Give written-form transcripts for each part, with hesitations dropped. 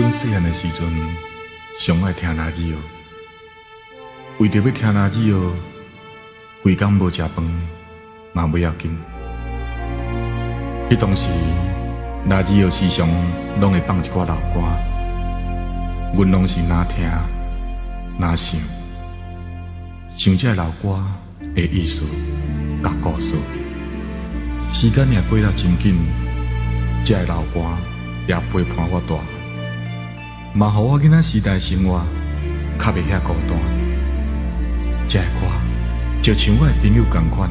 阮細漢的時陣，上愛聽拉子哦。為著欲聽拉子哦，規工無食飯嘛無要緊。彼當時，拉子哦時常攏會放一寡老歌，阮攏是若聽若想，想這老歌的意思佮故事。時間也過了真緊，這个老歌也陪伴我大，嘛予我囡仔時代生活較袂遐孤單。這个歌就像我的朋友仝款，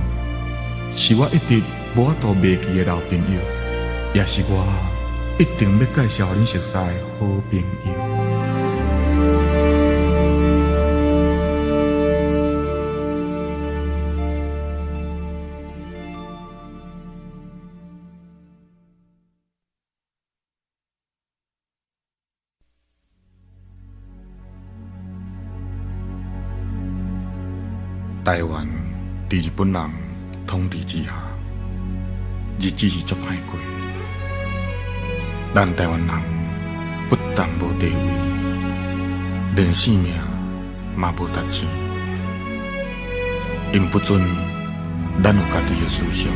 是我一直無法度袂記的老朋友，也是我一定欲介紹予恁熟似的好朋友。台灣佇日本人統治之下，日子是足歹過。咱台灣人不但無地位，連性命嘛無值錢。𪜶不准咱有家己的思想，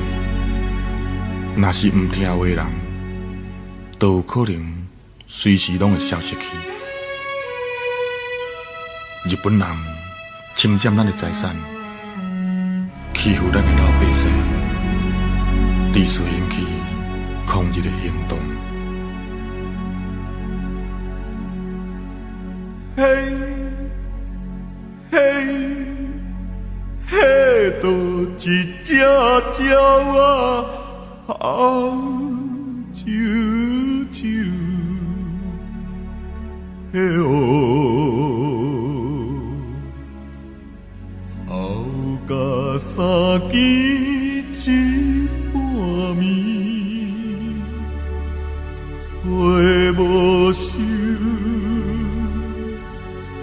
若是毋聽話的人，都有可能隨時攏會消失去。日本人侵佔咱的財產，欺負咱的老百姓，致使引起抗日的行動。嘿，嘿，彼倒一隻鳥仔好啾啾，嘿哦。哭甲三更一半暝，吹無收，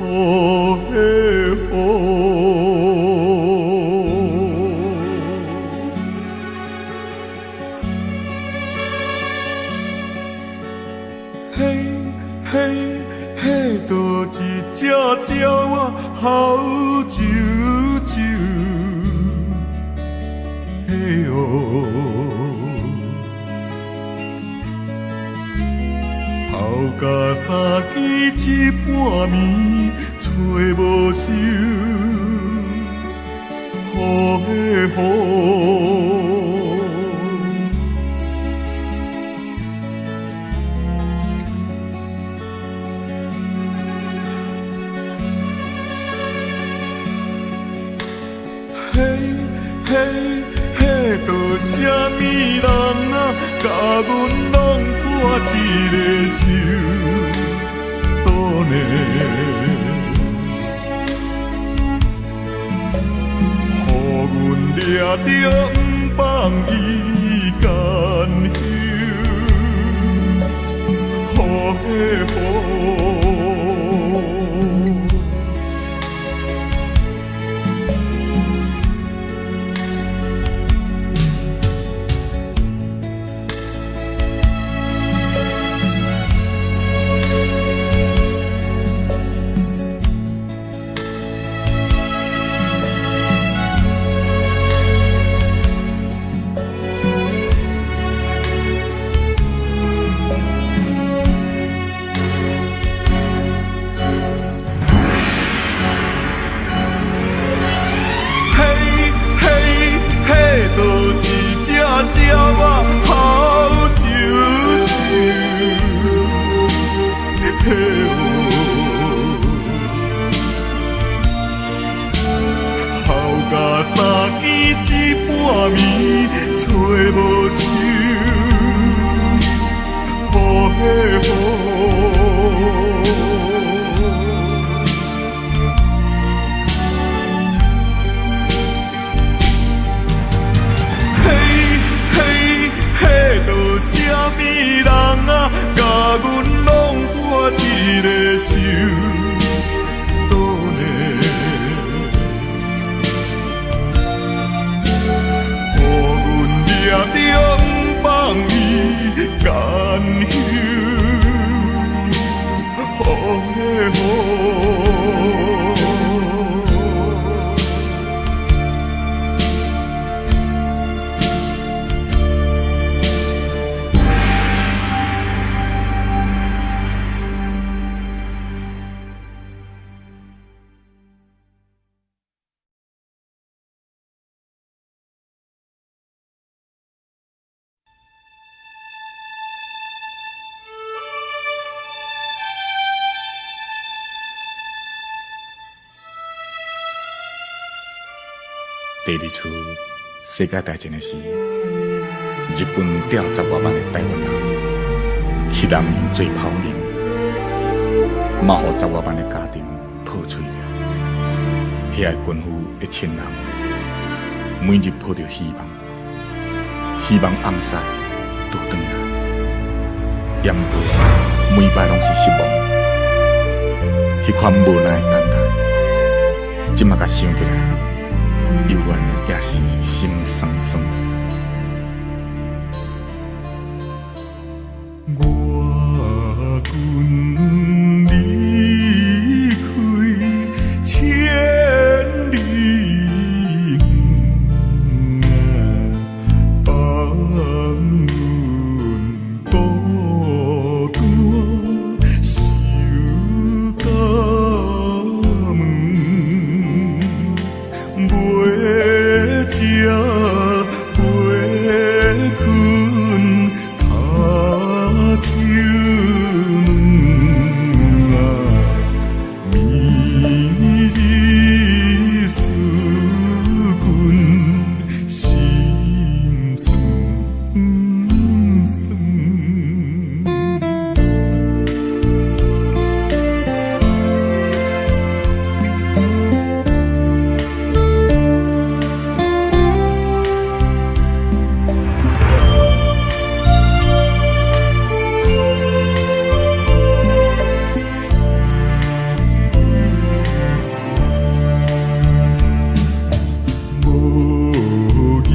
雨的雨。嘿，嘿，彼倒一隻鳥仔好啾啾，嘿哦，哭甲三更一半暝，吹無收，雨的雨。嘿，嘿，彼倒啥物人啊，共阮弄破一个手肚呢？予阮掠著毋放伊甘休，雨的雨。嘿，嘿，彼倒一隻鳥仔好啾啾，嘿哦，哭甲三更一半暝，吹無收，雨的雨。嘿，嘿，彼倒啥物人啊，共阮弄破一个手肚呢？予阮掠著毋放伊甘休。第二次世界大戰的時，日本調十外萬的台灣人去南洋做炮兵，嘛予十外萬的家庭破碎了。遐个軍夫的親人，每日抱著希望，希望暗殺倒轉來，毋過每擺攏是失望。彼款無奈的等待，這馬共想起來，猶原也是心酸酸。我軍離開千里遠，放阮孤單守家門，袂食袂睏，跤手軟啊，暝日思君心酸酸。無義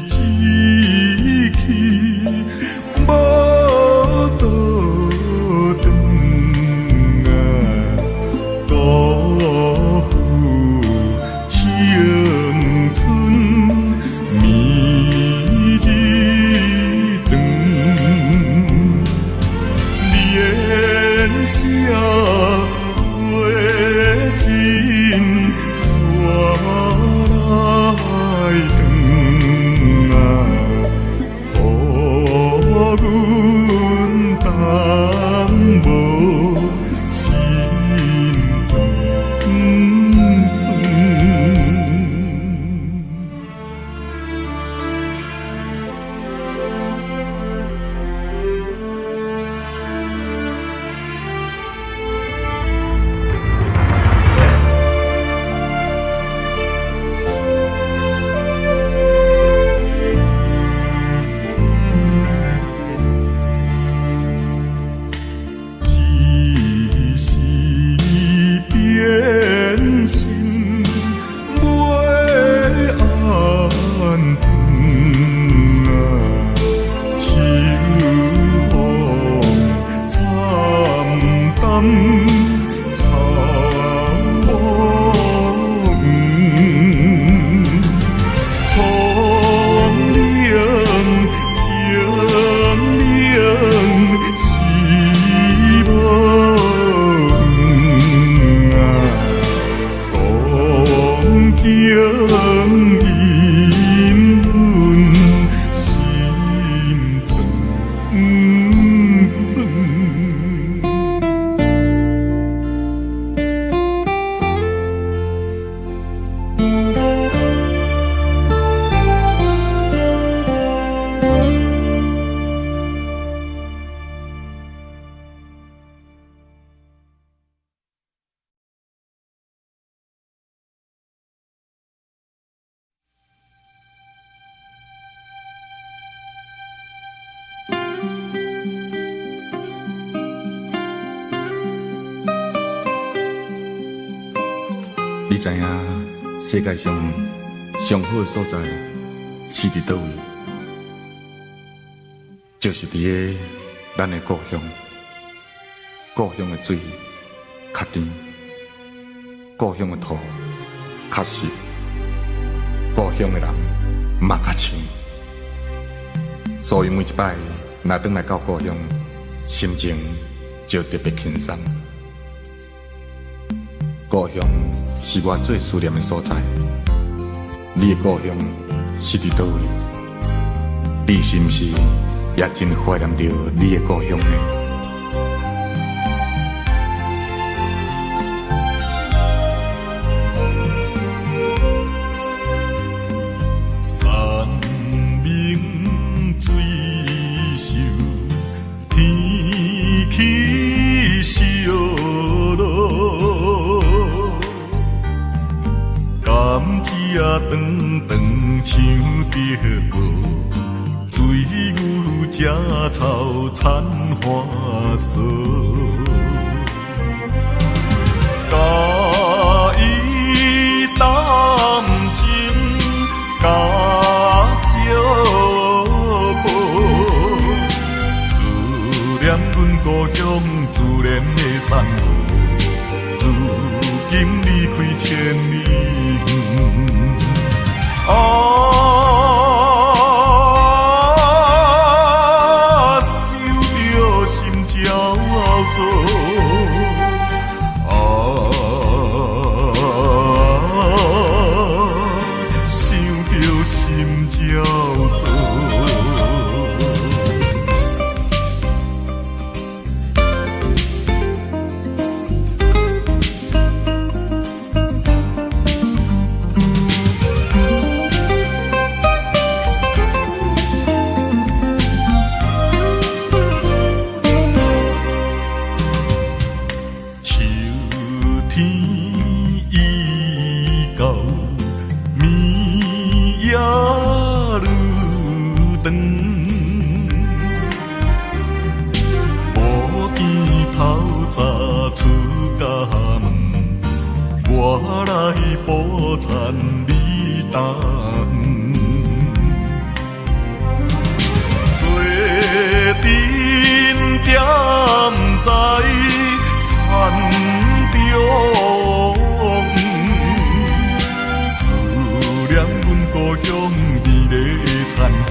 志氣，無倒轉啊，辜負青春暝日長。連寫話情煞來斷啊，予阮淡薄心酸酸。只是變心袂安算啊，秋風慘淡草黃，風冷情冷是無啊，講經引阮心酸酸。你知影世界上上好的所在是佇佗位？就是佇咧咱的故鄉。故鄉的水較甜，故鄉的土較實，故鄉的人嘛較親。所以每一擺若轉來到故鄉，心情就特別輕鬆。故鄉是我最思念的所在。你的故鄉是佇佗位？你是毋是也真懷念著你的故鄉呢？长长想著无，水牛食草田花索。佮伊谈情甲相报，思念阮故乡自然的山河，如今离开千里远。啊，想著心焦躁。啊，想著心焦躁。秋天已到，暝也愈长，无见透早出家门，我来补田你担。做阵踮在田中，思念阮故乡美丽的田园，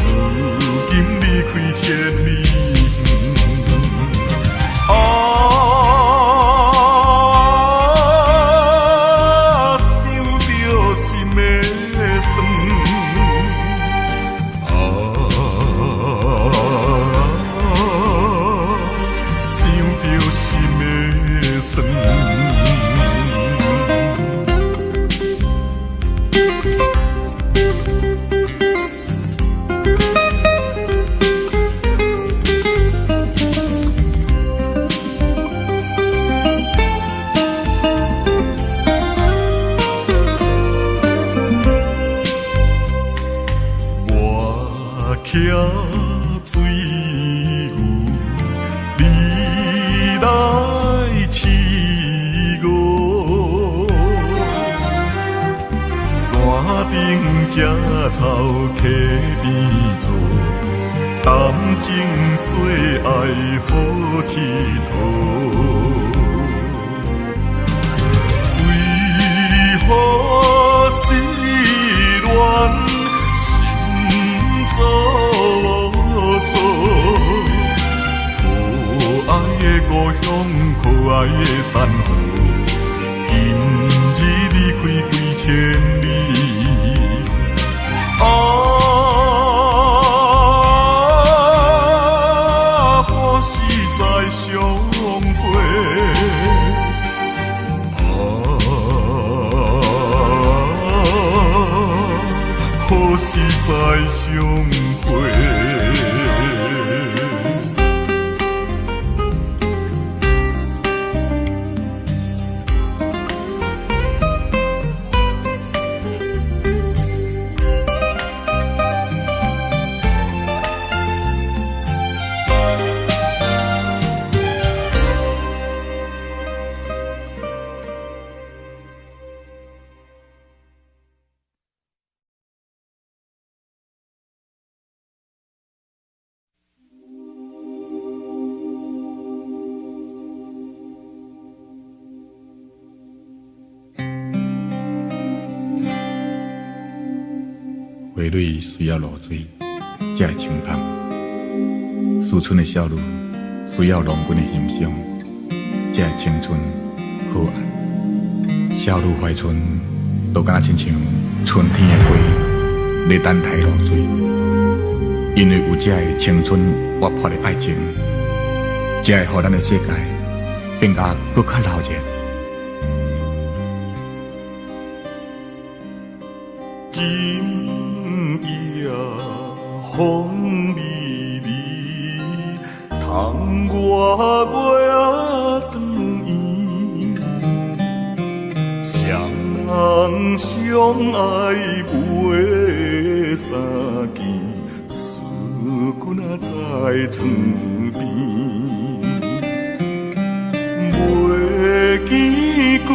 如今离开千里远。啊，想著心的酸。啊，想著心的酸。我骑水牛，你来饲我。山顶食草溪边坐，谈情说爱好𨑨迌。为何失恋心灼灼？可爱的故乡，可爱的山河，今日离开几千里。啊，何时再相会？啊，何时再相会？花蕊需要露水才会清芳，思春的少女需要郎君的欣赏才会青春可爱。少女怀春，就敢若亲像春天的花，咧等待露水。因为有这个青春活泼的爱情，才会予咱的世界变甲阁较闹热。今夜风微微，窗外月仔转圆，双人人相愛袂相見，思君仔在床邊。袂見君，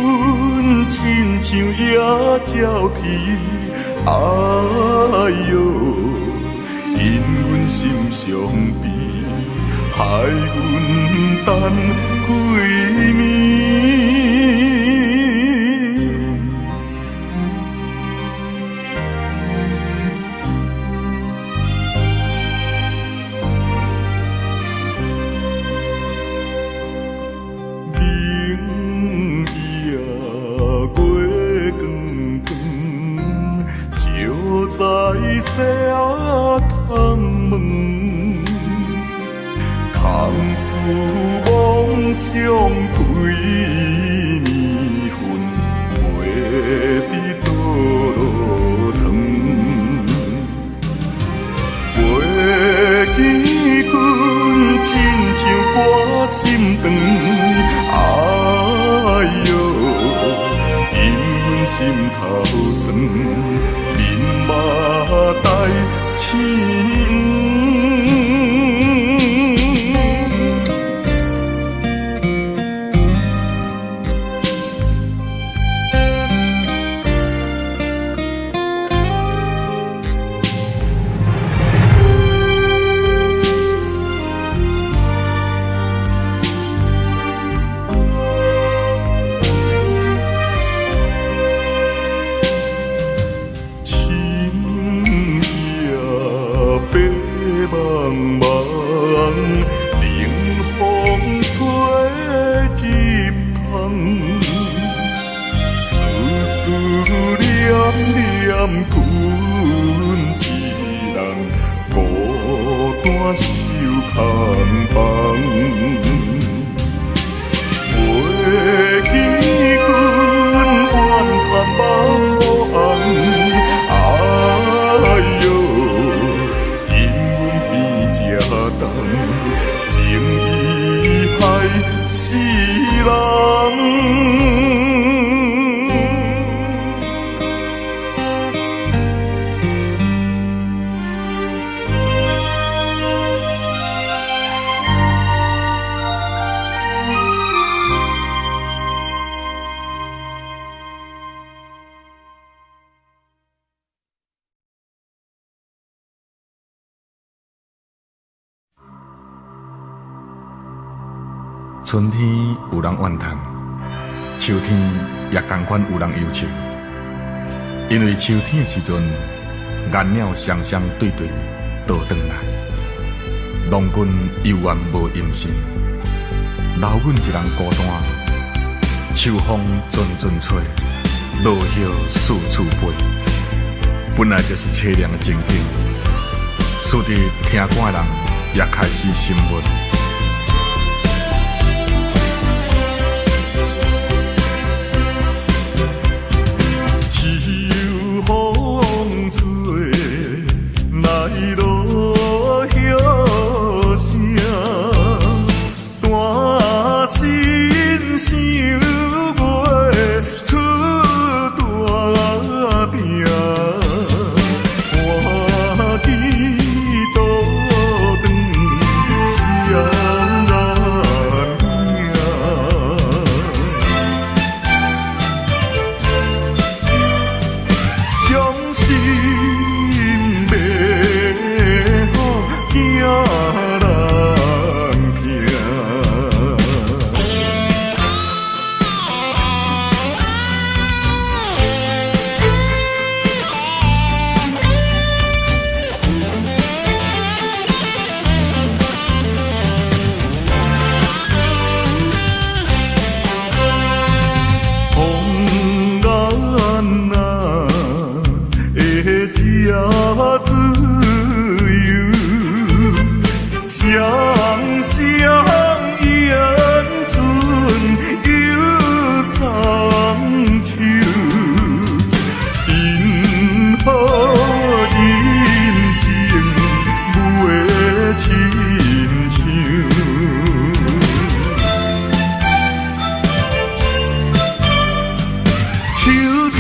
親像野鳥啼，哎喲，因阮心傷悲，害阮等幾暝。明夜月光光，照在西窗门，空思妄想几暝魂，袂知倒落藏。袂見君，親像割心腸，哎喲，因阮心頭酸，面目帶青。深夜白茫茫，冷風吹入窗，思思念念君一人，孤單守空房。袂見君，怨嘆目苦紅，哎喲，因阮鼻這重，情意害死人。春天有人怨嘆，秋天也仝款有人憂愁。因為秋天的時陣，雁鳥雙雙對對倒轉來，郎君猶原無音信，留阮一人孤單。秋風陣陣吹，落葉四處飛，本來就是淒涼的情景，使得聽歌的人也開始心悶。秋風吹，來落葉聲，大心想袂出大鼎，歡喜倒轉雙眼影。傷心欲予囝人聽。風眼啊，會這自由，雙雙雁春又送秋，因何人生袂親像？秋天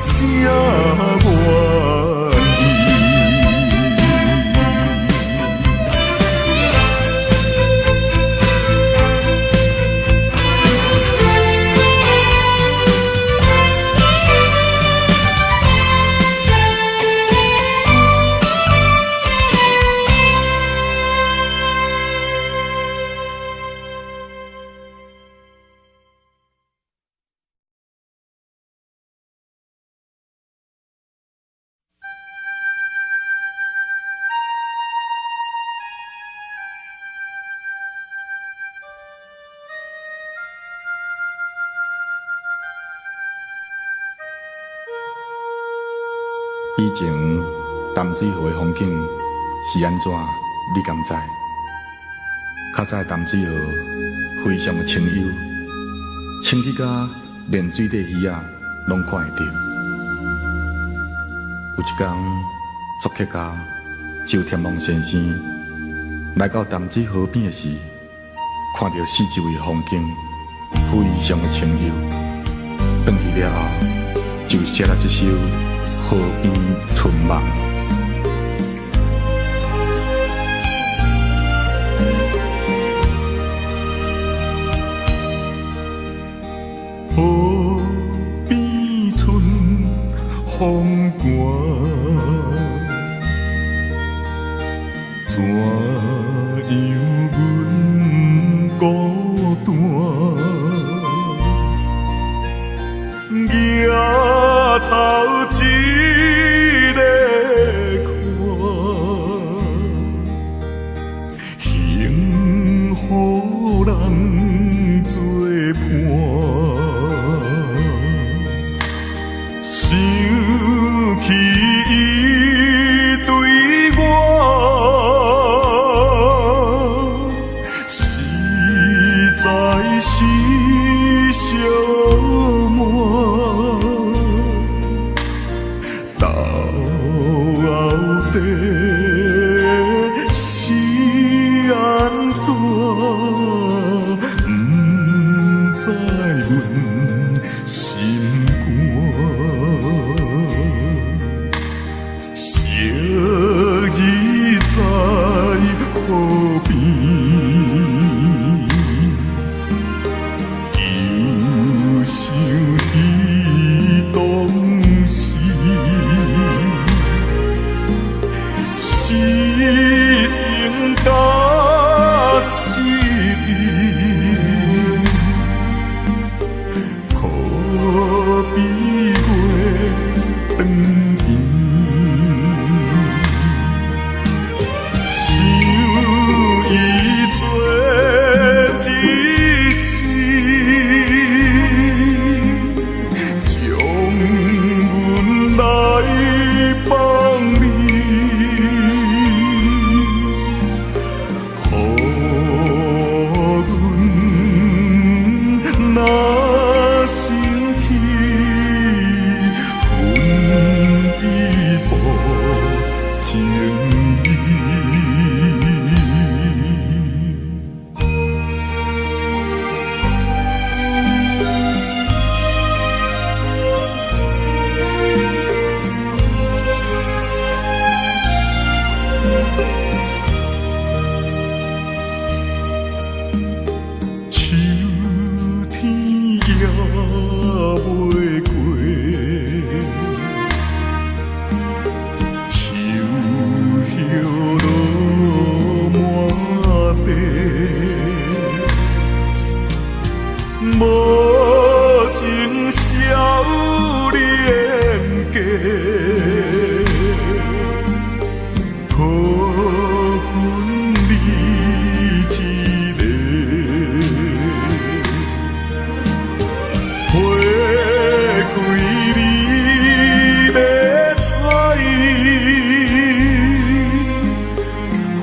啥原因？以前淡水河的风景是按怎？你敢知？较早的淡水河非常的清幽，清去甲连水底鱼仔拢看会著。有一工，作曲家周天梦先生来到淡水河边的时，看著四周围的风景非常的清幽，转去了后就写了这首《河边春梦》。河边春风寒，怎样阮孤单？举头一个看，幸予人做伴。想起伊对我，实在是寂寞。到底是按怎？不知阮心肝。昔日在河边，又想起当时，诗情甲失意，可比月长圆。想伊做一世，将阮来放你，予阮若想起，分伊无情意。秋天也袂过，树叶落满地，无情少年家，可分你一个。花开你欲采，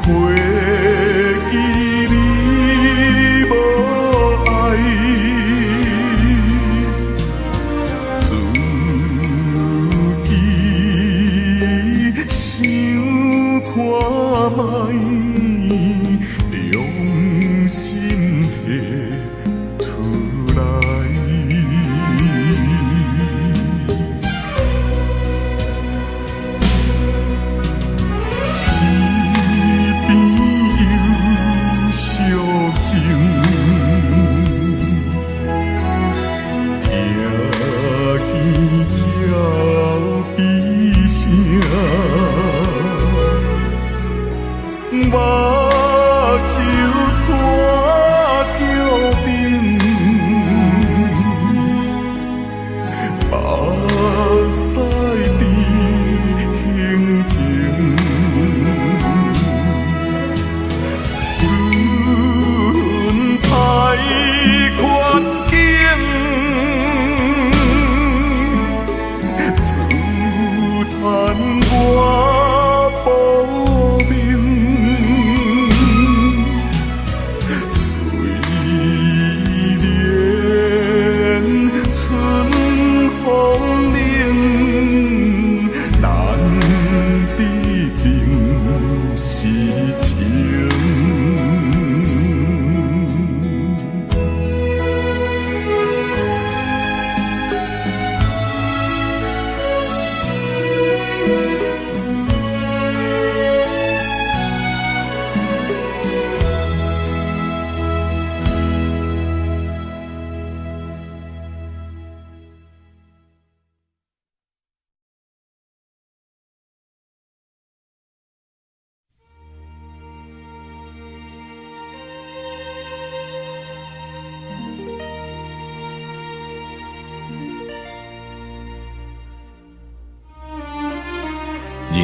花期你无爱，自己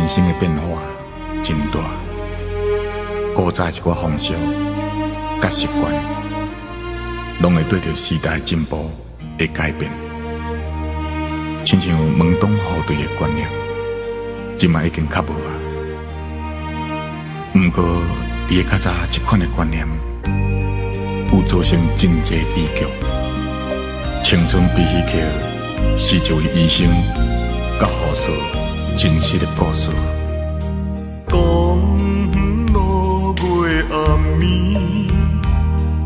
生的變化真大，古早一寡風俗佮習慣，攏會對著時代進步會改變。親像門當戶對的觀念，這馬已經較無啊。毋過，佇咧較早這款的觀念，有造成真濟悲劇。青春悲喜劇是一位醫生佮護士真實的故事。講落月暗暝，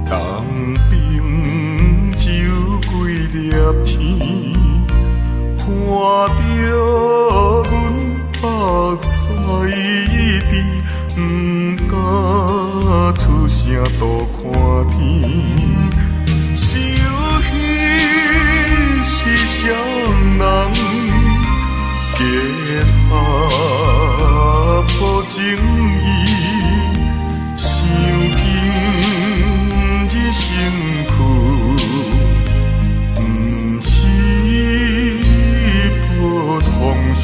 東爿酒幾粒星，看著阮目屎滴，毋敢出聲多看天。想彼是啥人？結合無情意，想今日身軀，毋是普通時。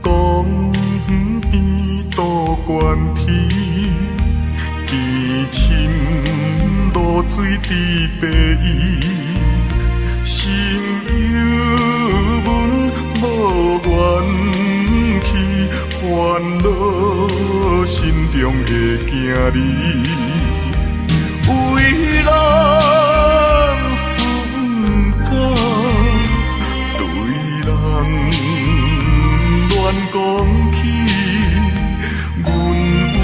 江邊渡關天，見深露水滴白衣，心憂阮無怨氣，煩惱心中的囝兒，為人思不敢，對人亂講起，阮運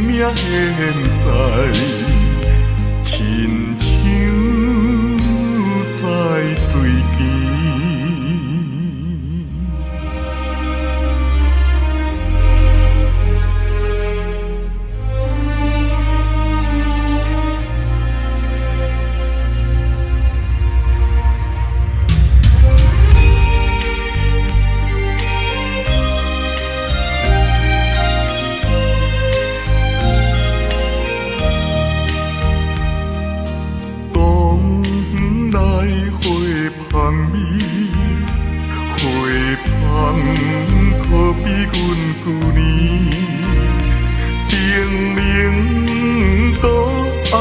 命現在，親像在水邊。東來花芳美，花芳可比阮舊年。叮嚀都愛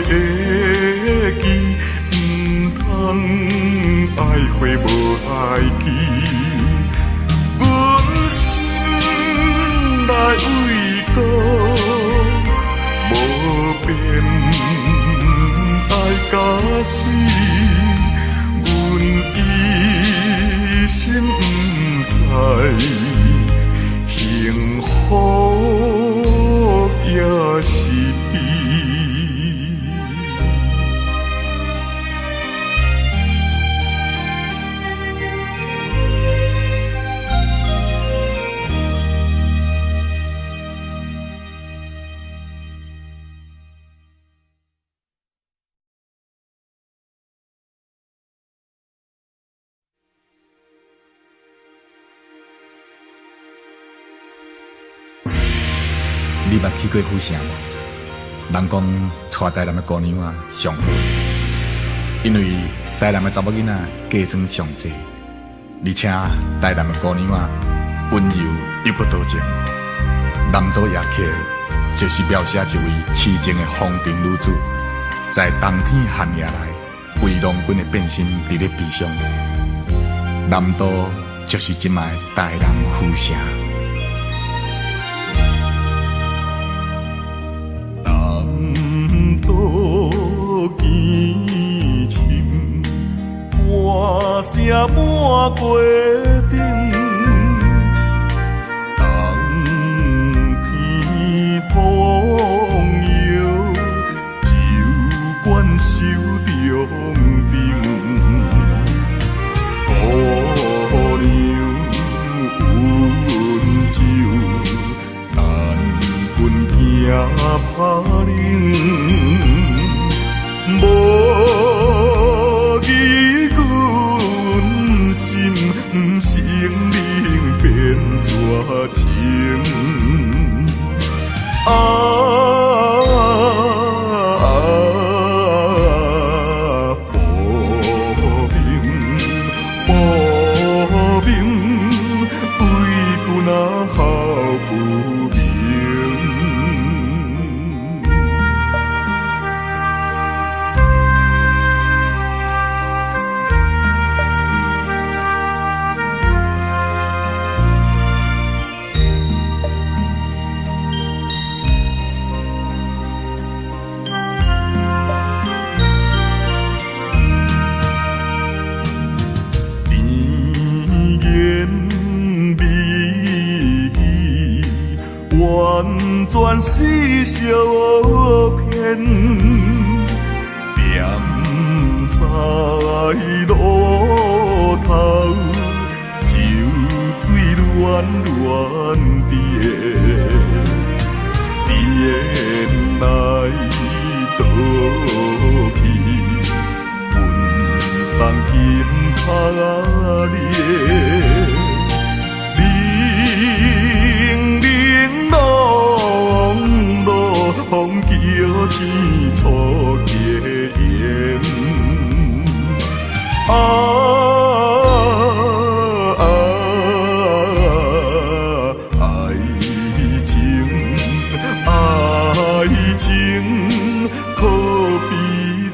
會記，毋通愛花無愛枝。阮心內為國，無變愛甲死，阮一心毋知，幸福也是悲。你捌去過府城無？人講娶台南的姑娘仔上好，因為台南的查某囡仔嫁妝上濟，而且台南的姑娘仔溫柔又閣多情。南島夜曲就是描寫一位癡情的風塵女子，在冬天寒夜內為郎君的變心佇咧悲傷。南島就是這擺台南府城。南島見深，半城滿街燈。冬天風搖，酒館守中燈。姑娘溫酒，等阮行拍冷。完全是相騙，踮在路頭，酒水戀戀的，變來倒去，阮送金項鏈。零零攏攏，叫天錯結緣。啊啊！愛情，愛情，可比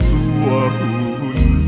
紙粉煙。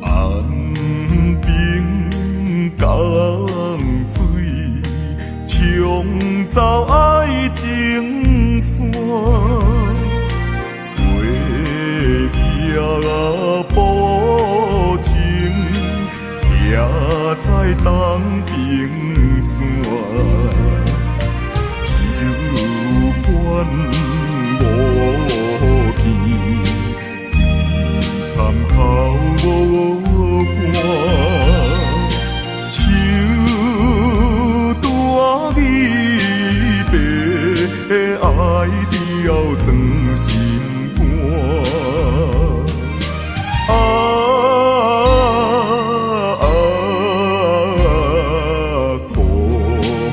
安平江水，沖走愛情線，過夜薄情，徛在東平山，酒館無邊，凄惨哭無伴，手拄伊白，愛著裝心肝。啊啊！孤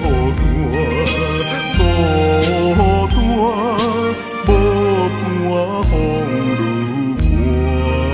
單，孤單，無伴風雨寒。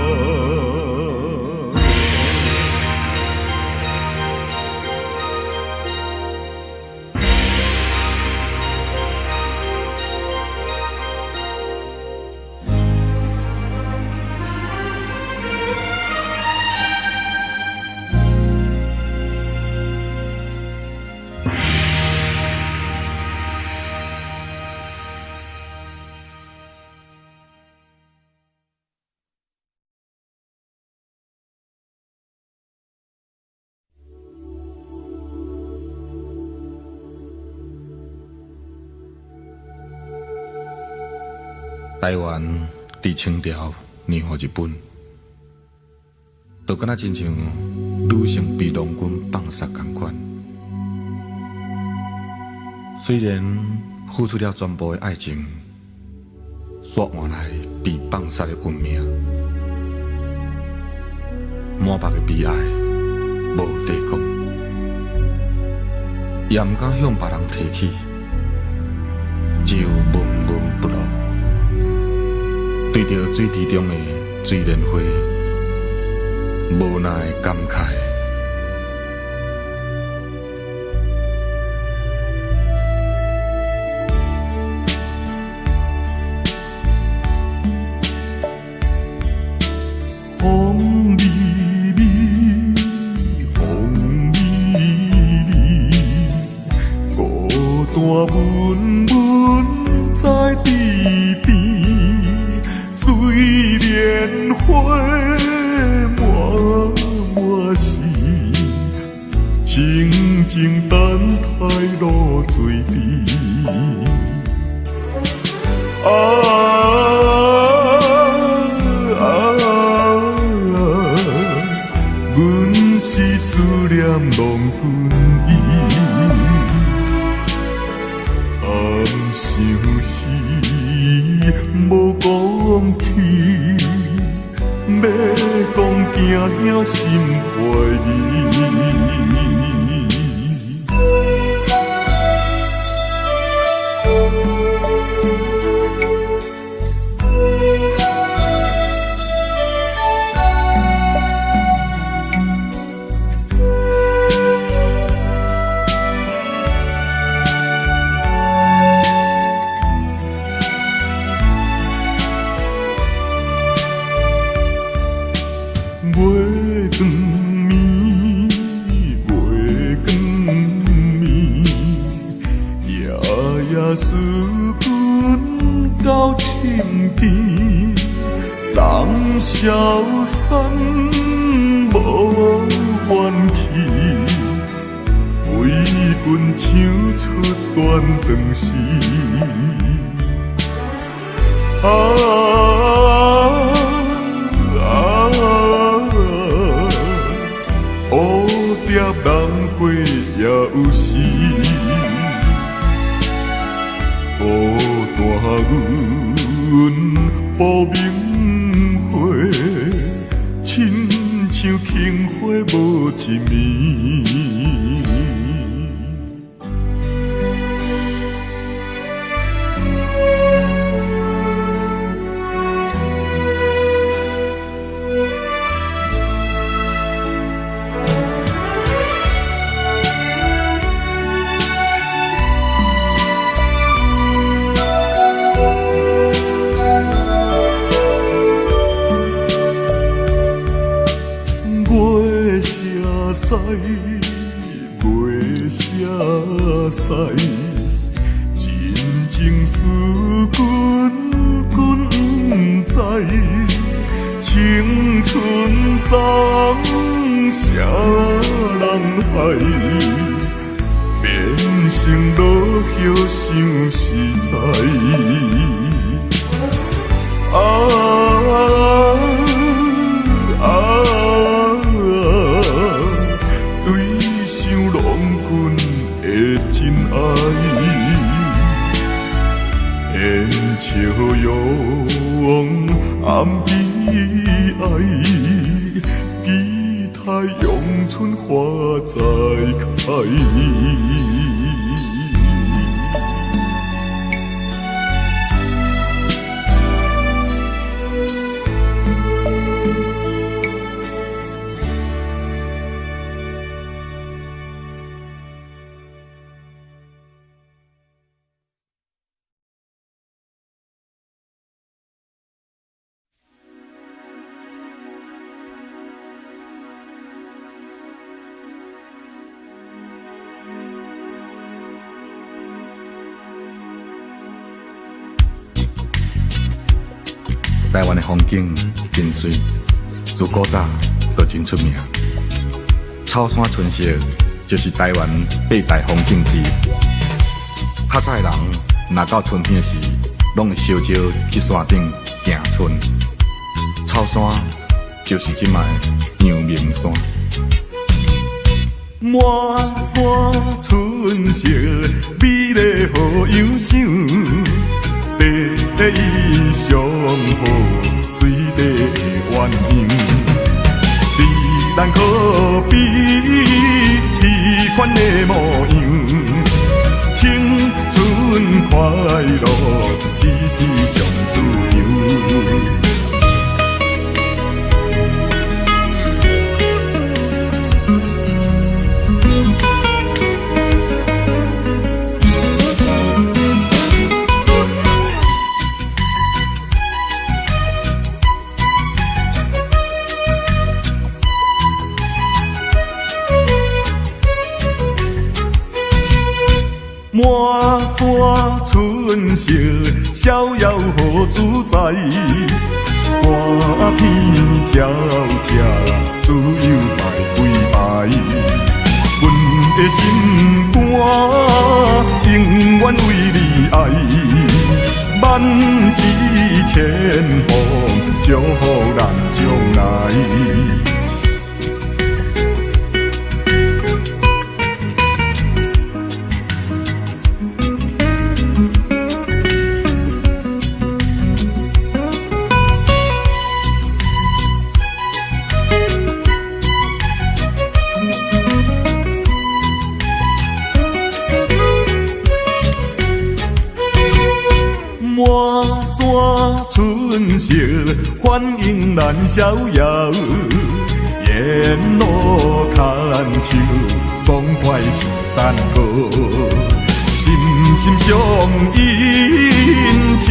台灣佇清朝讓予日本，就敢若親像女性被郎君放殺仝款。雖然付出了全部的愛情，煞換來被放殺的運命，滿腹的悲哀無地講，也毋敢向別人提起，只有悶悶不樂。對著水池中的水蓮花，無奈感慨。風微微，風微微，孤單悶悶在池邊，水蓮花滿滿是，靜靜等待露水滴。啊啊！阮是思念郎君伊，暗相思無講起，欲講驚兄心懷疑。消散無怨气，為君唱出斷腸詩。啊啊！蝴蝶蘭花也有時，孤單阮無明花，親像杏花無一暝。月射西，月射西，真情思君君不知，青春葬啥人害？变成落叶伤实在。啊啊！对想郎君的真愛，現笑容暗悲哀，期待陽春花再開。台灣的風景真媠，自古早就真出名。草山春色就是台灣八大風景之一。較早的人，若到春天時，攏會相招去山頂行春。草山就是這擺的陽明山。滿山春色，美麗好樣想。第一上好水底的鸳鸯，你難可比彼款的模樣。青春快樂只是上自由。滿山春色，逍遙好自在。寒天鸟食，自由來歸排。阮的心肝，永遠為你愛。萬紫千紅，祝福咱將來。滿山春色，歡迎咱逍遙。沿路牽手，爽快唱山歌。心心相印，青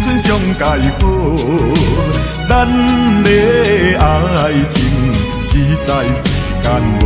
春上蓋好。咱的愛情，實在世間無。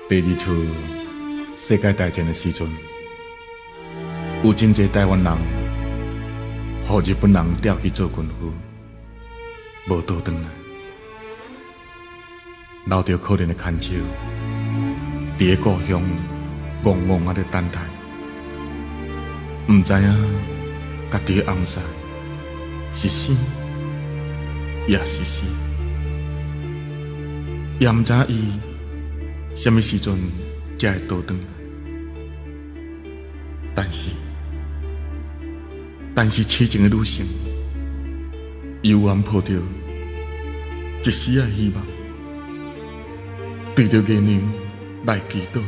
第二次世界大戰的時陣，有真濟臺灣人，予日本人調去做軍夫，無倒轉來，留著可憐的牽手，佇咧故鄉戇戇仔咧等待，毋知影家己的翁婿是生抑是死，也毋知影伊啥物時陣才會倒轉來。但是，但是癡情的女性，猶原抱著一絲仔希望，對著月娘來祈禱，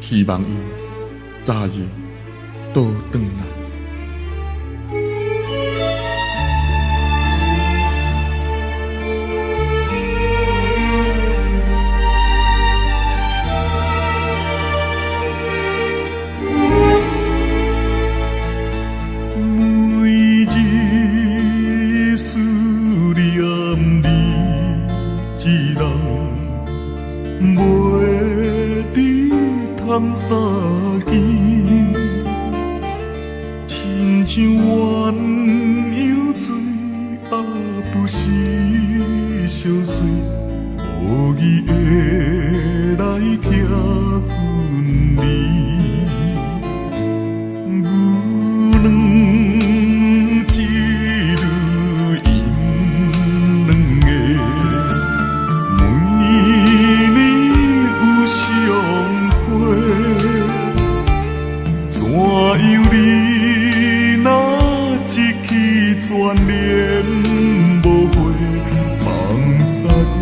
希望伊早日倒轉來。每日思念你一人，袂知通相見，親像鴛鴦水，也不是相隨，無義的來拆分離。牛郎織女𪜶兩个，每年有相會。怎樣你若一去全然無回，放捒阮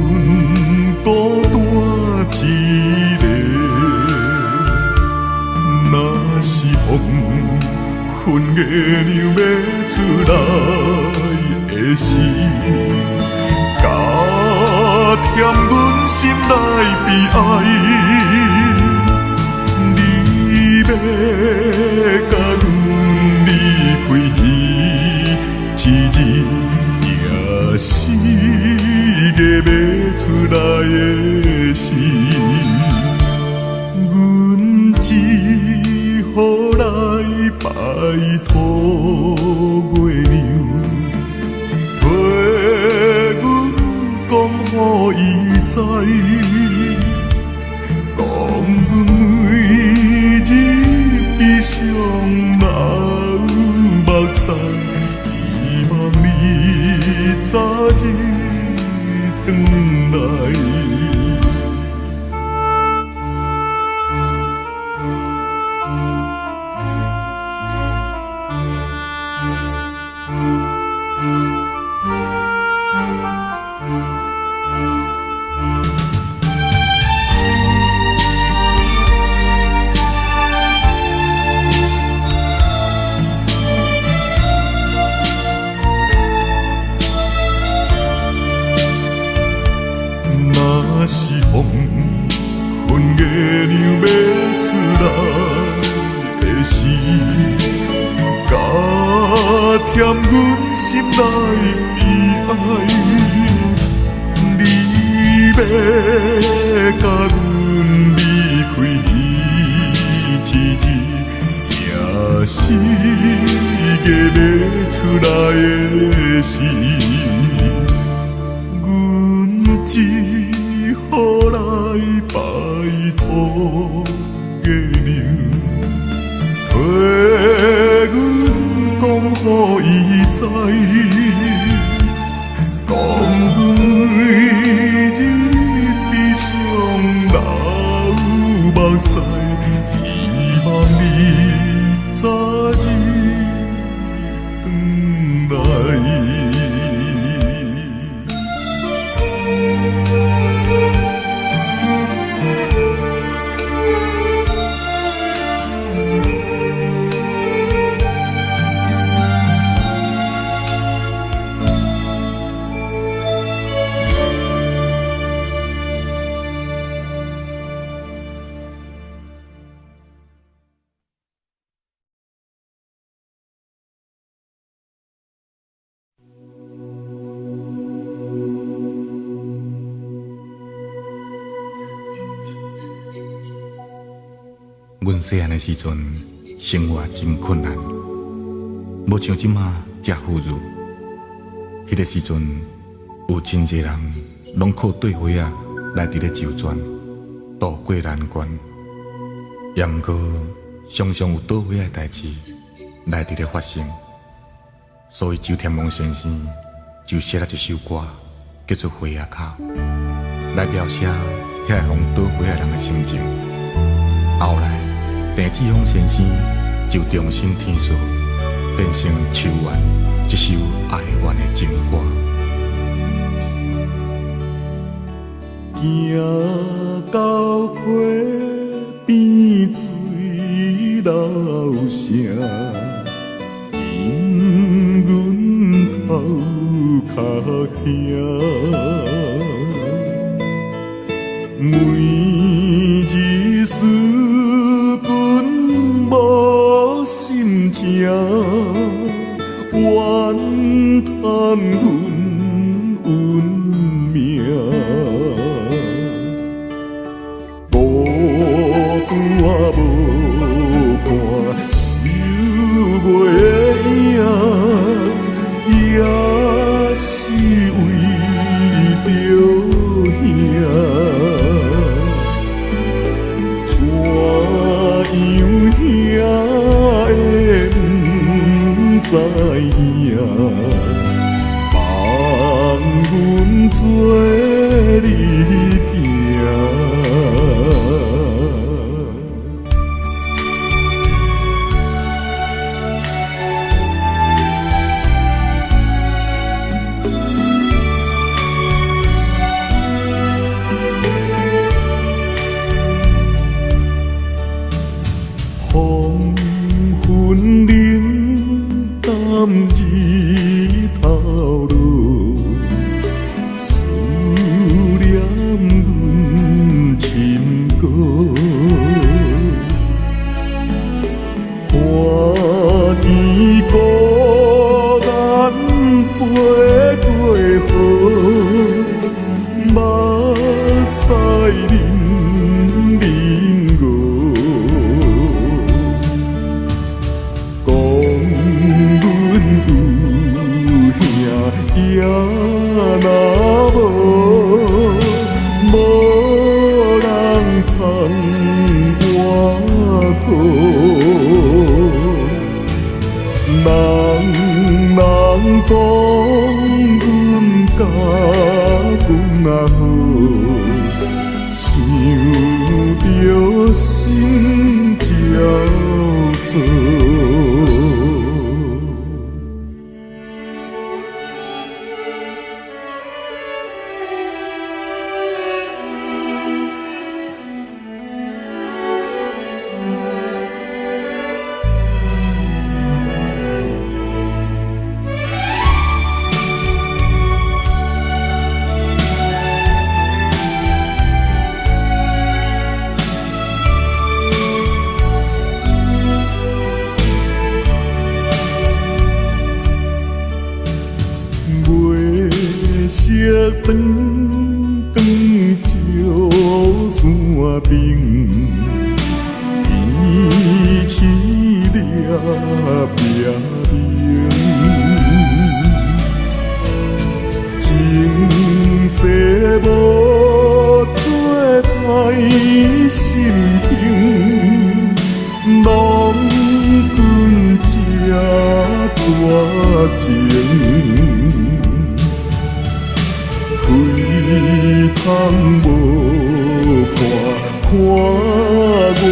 孤單一个。若是黃昏月娘欲出來的時，加添阮心內悲哀。你欲共阮離開彼一日，也是月欲出來的時。阮只好來拜託月娘，替阮講予伊知，講阮每日悲傷流目屎，希望你早日轉來。若是黃昏月娘欲出來的時，加添阮心內悲哀。你欲共阮離開彼一日，也是月欲出來的時。阮只好來拜託月娘，替阮講予伊知，講阮每日悲傷流目屎，希望你早日轉來。阮細漢的時陣，生活真困難，無像這馬遮富裕。彼个時陣，有真濟人攏靠綴花仔來佇咧周轉，渡過難關。也毋過，常常有倒花仔的代誌來佇咧發生，所以周天王先生就寫了一首歌，叫做《花仔口》，來描寫遐個予倒花仔人的心情。後來，鄭志峰先生就重新填詞，變成《秋怨》這首哀怨的情歌。行到溪邊水流聲，因阮頭殼疼。每日思君無心情，怨嘆阮運命。無拄仔無看，收袂影，也是為著兄。怎樣兄會毋知影？放阮做你行。黃昏冷淡日頭落，思念阮深過。看見孤單飛過河，目屎淋淋過。講阮有兄，也若無，無人通倚靠。人人講阮甲君仔好，想著心焦躁。月色長光照山頂，天星掠明明。前世無做歹心形，郎君這絕情。開窗無看，看月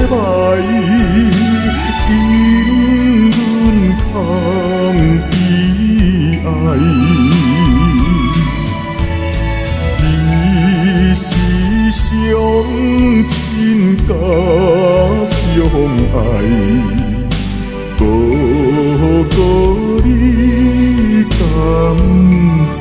暝，因阮空悲哀。你是上親甲相愛，無過你敢知？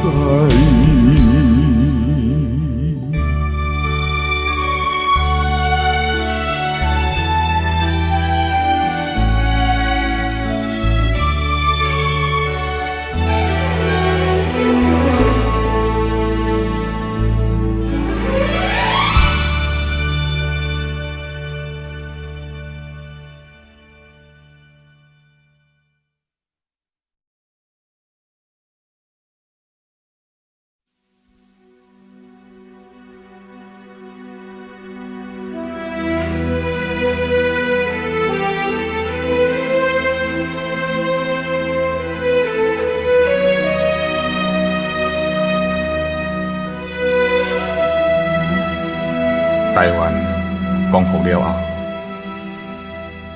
亡国了後，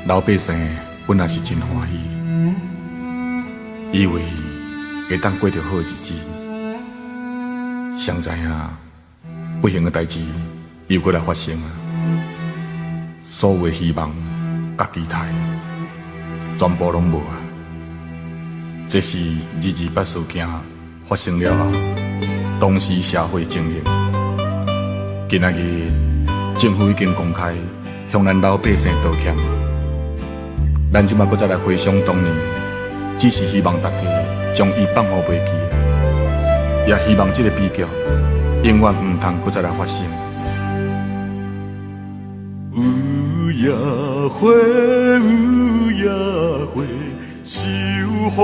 老百姓本來是真歡喜，以為會當過著好日子，誰知影不幸的代誌又閣來發生啊！所有的希望佮期待，全部攏無啊！這是228事件發生了後，當時社會情形。今仔日政府已經公開向咱老百姓道歉。咱這馬閣再來回想當年，只是希望大家將伊放予袂記，也希望這個悲劇永遠毋通閣再來發生。有野花，有野花，受風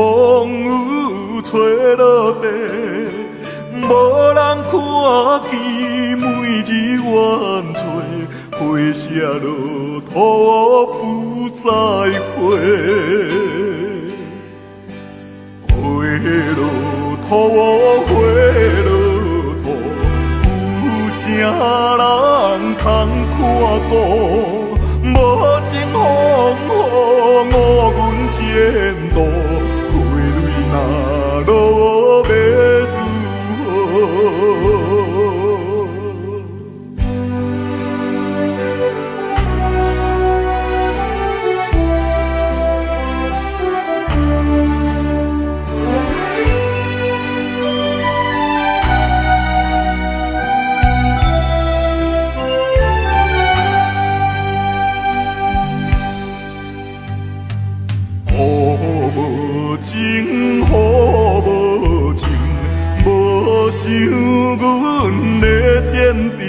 雨吹落地，無人看見，每日怨吹，花谢落土不再回。花落土，花落土，有啥人通看顾？无情风雨，误阮前途，花蕊若落欲如何？雨無情，雨無情，無想阮的前程，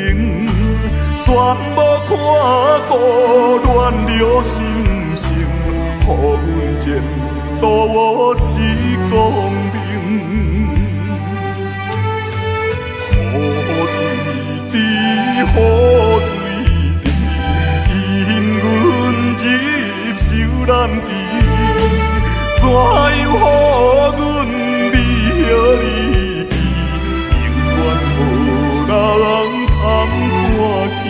全無看顧亂了心声，予阮前途是光明。雨水滴，雨水滴，引阮入愁難治。怎樣予阮离离去，永遠無人通看见。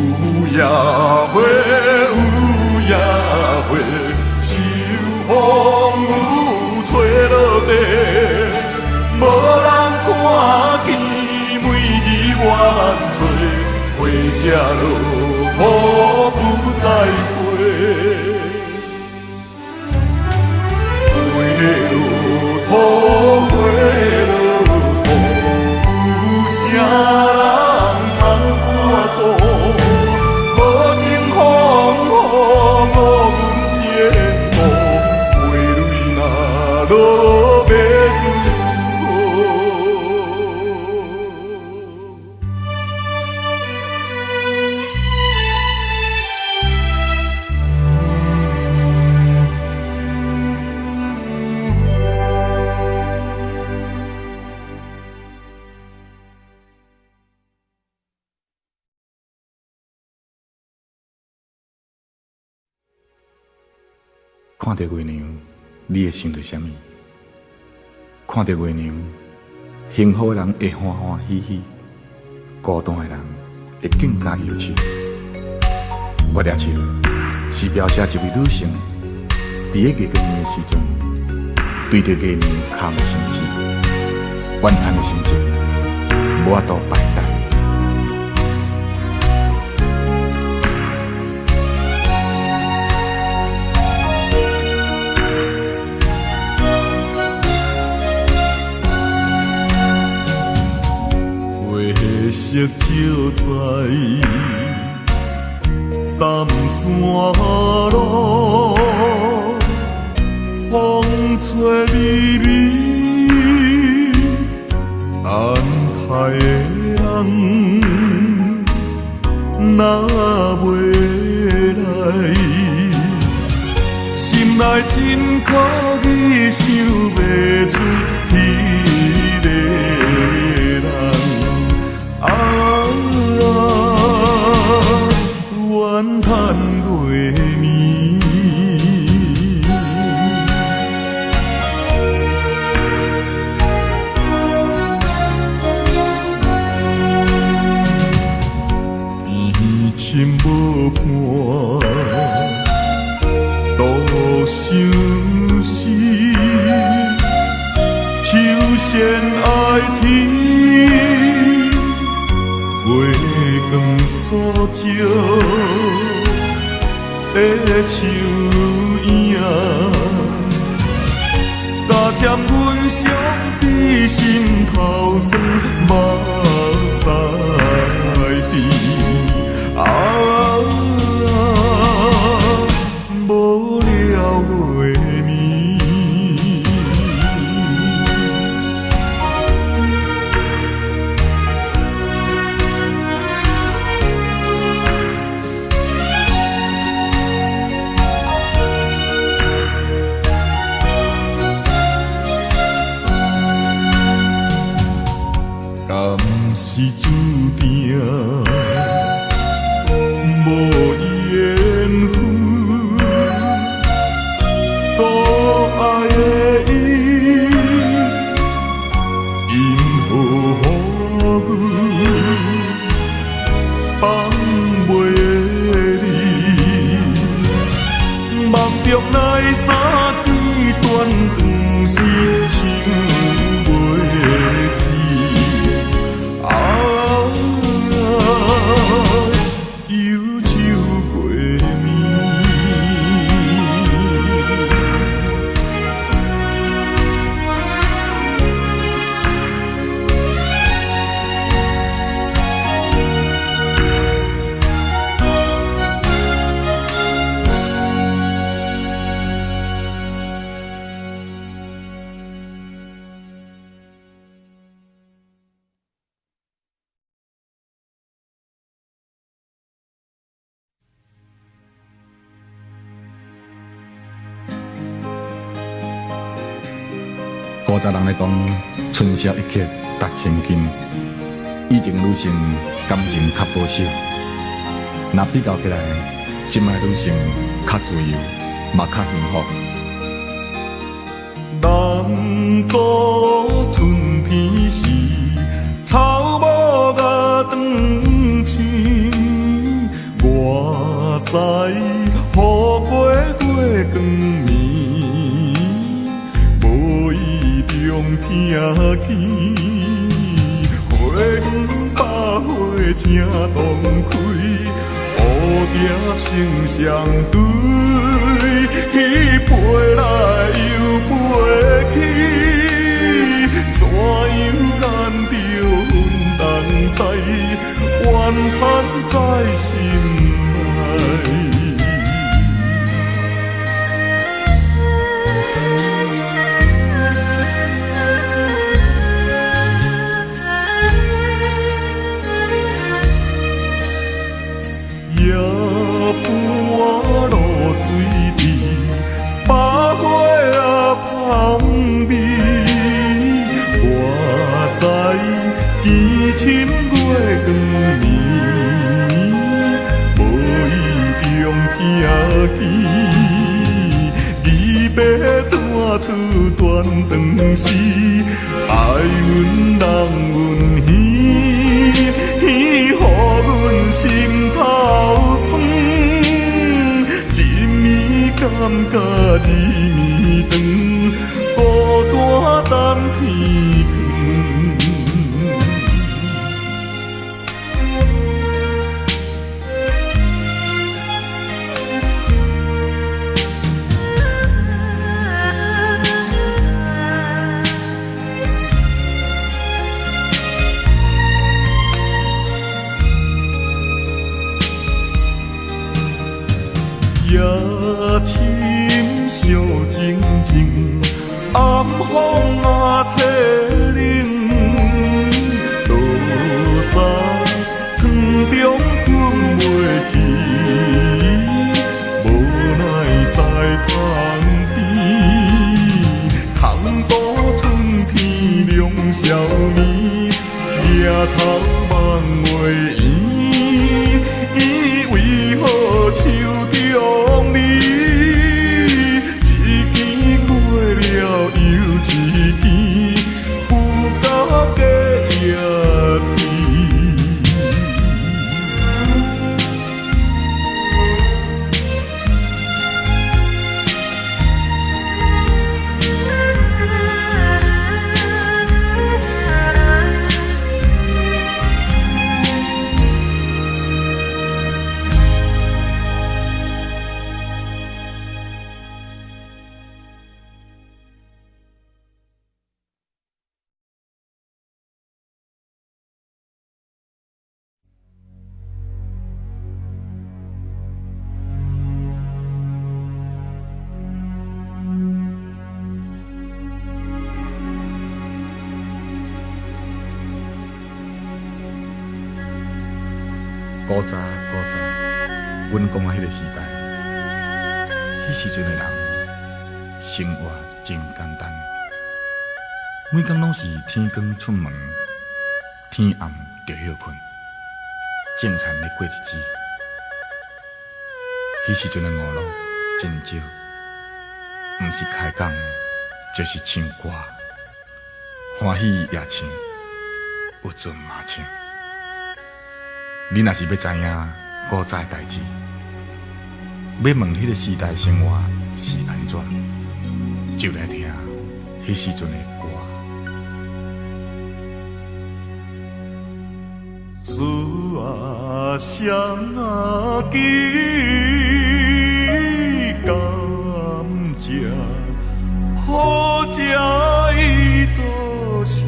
有野花，有野花，受風雨吹落地，無人看見，每日怨吹，花謝落土不再回。花落土，花落土，有啥人通看顧？無情風雨，誤阮前途，花蕊若落欲如何？看著月娘，你會想著啥物？看著月娘，幸福的人會歡歡喜喜，孤單的人會更加憂愁。月亮笑是描寫一位女性佇咧月光暝的時陣，對著月娘空心事，怨嘆的心情無法度排解。花色照在南山路，風吹微微，等待的人若袂來，心內真可疑是。孤寂的树影，加添阮伤悲心头酸，目屎甜。啊，无聊月暝。敢是注定无缘分，所爱的伊，阴雨雨放袂离，梦中来三更断肠时，想袂止。啊，幽酒月暝。古早人咧講，春宵一刻值千金。以前的女性感情較保守，若比較起來，這擺女性較自由，嘛較幸福。南國春天時，草木甲斷青，我知雨過月光暝，無意中聽見，花園百花正當開，蝴蝶成雙對，飛來又飛去，怎樣眼著阮東西，怨叹在心內。夜半露水滴，百花啊芳味。我知见深月光暝，无意中听见，离别断出断肠时，爱阮人阮耳，予阮心头酸。一暝感觉二暝长，孤单等天光。夜深寂静静，暗風啊凄冷，落在床中睏袂去，無奈在窗邊，空度春天涼少年，抬頭望月圓，為何手中你？一更過了又一更，有夠過夜天。古早古早，阮講的彼个時代，彼時陣的人生活真簡單，每工攏是天光出門，天暗就歇睏，種田咧過日子。彼時陣的娛樂真少，毋是開講，就是唱歌，歡喜也唱，鬱卒嘛唱。你若是欲知影古早的代誌，欲問彼个時代生活是按怎，就來聽彼時陣的歌。思啊想啊記，甘蔗好食伊都雙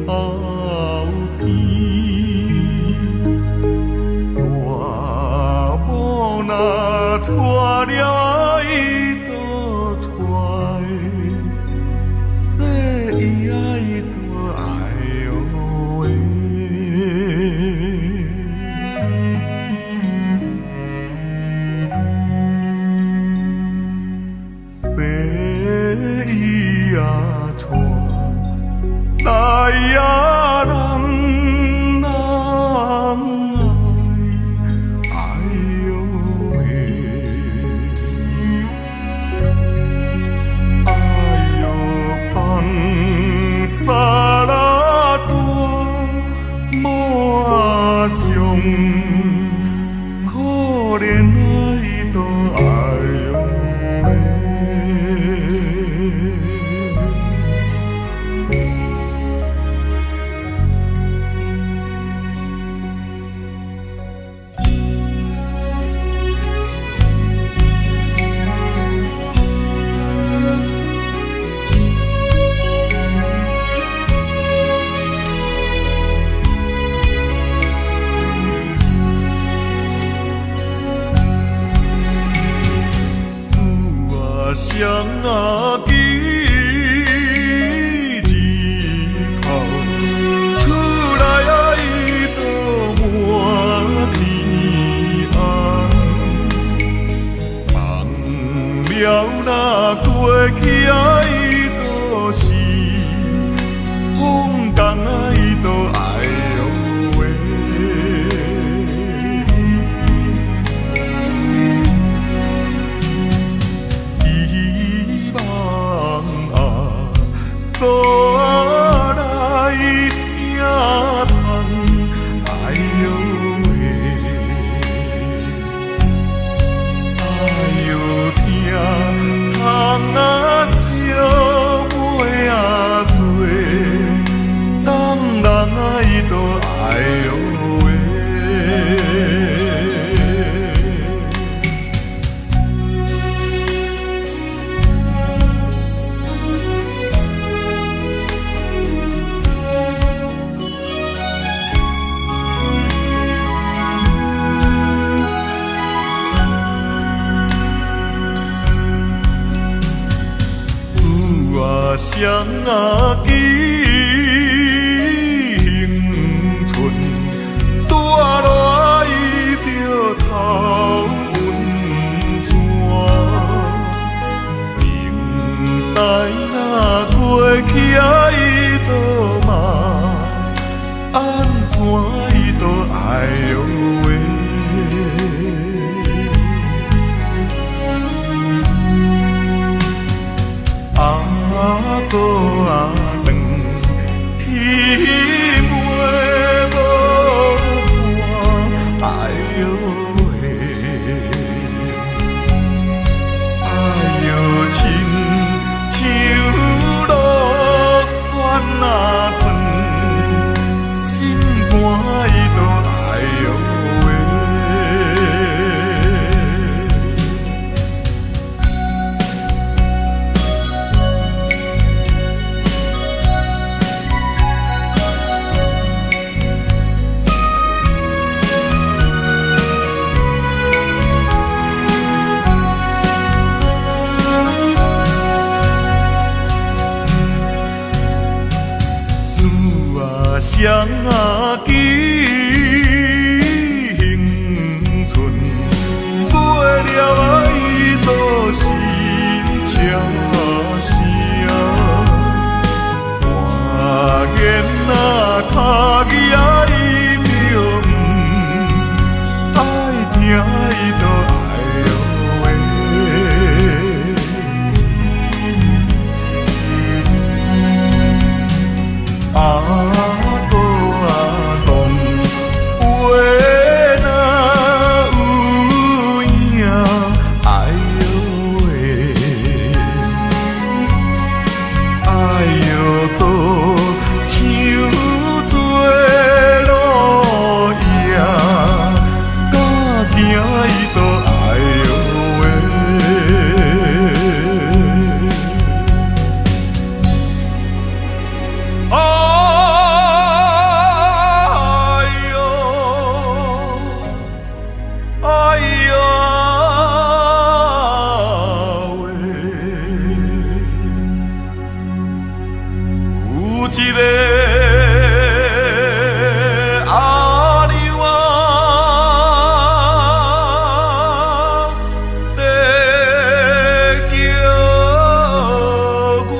頭甜，大某若娶了伊都娶，细伊啊伊都愛喲喂。细伊啊娶来啊人人愛，愛喲喂，愛喲放沙拉大某啊上可憐愛都愛喲喂。思啊想啊記，日頭出來啊伊都滿天紅，放了若過去啊伊都是風工啊伊都愛喲喂。希望啊，閣來聽通，哎喲喂，哎喲聽通啊，相陪啊做，當人啊伊都愛喲喂。思啊想啊記，興春帶落伊著頭溫泉，明代若過去啊伊都嘛按怎伊都愛喲喂。阿哥啊，轉去袂無伴，哎喲喂，哎喲親像落雪啊妝，心肝伊都愛喲喂。思啊想啊記，聲，看囡仔跤字仔伊著毋，愛聽伊就愛喲喂。阿公阿公，話若有影，哎喲喂，哎喲倒像做路影，敢行伊就哎喲喂。哎喲，哎呀喂，有一个阿娘啊，在叫我。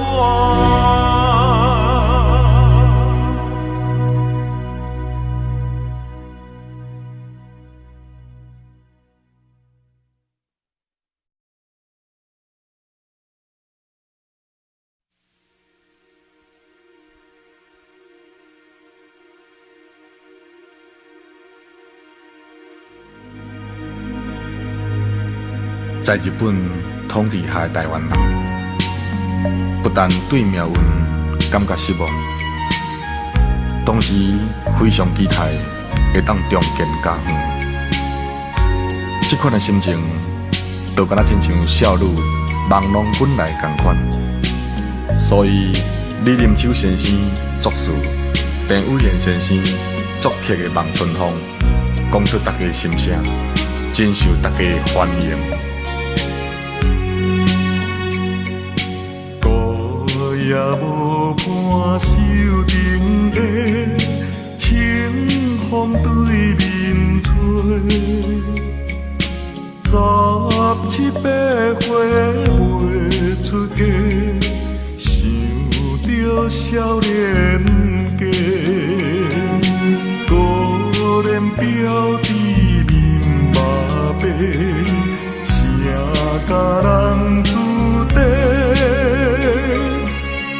在日本統治下的臺灣人，不但對命運感覺失望，同時非常期待會當重建家園。這款的心情，就敢若親像少女望郎君來仝款。所以李林秋先生作詞，鄭偉賢先生作曲的《望春風》，講出大家心聲，真受大家歡迎。孤夜無伴守燈下，清風對面吹。十七八歲袂出嫁，想著少年家。孤鸞表弟面目白，啥甲人子弟？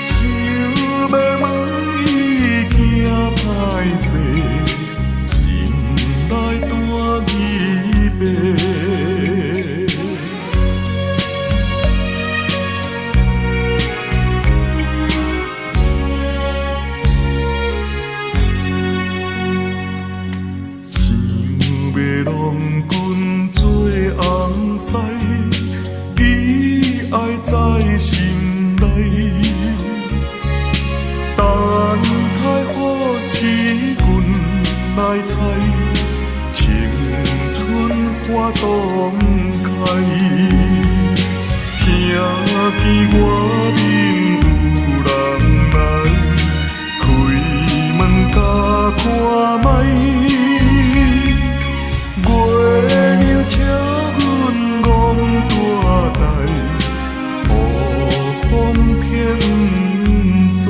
想欲問伊驚歹勢，心內單疑白。想欲郎君做翁婿，伊愛在心內。等待好時君來採，青春花當開。聽見外面有人來，開門共看覓。月娘笑阮戆大呆，予風騙毋知。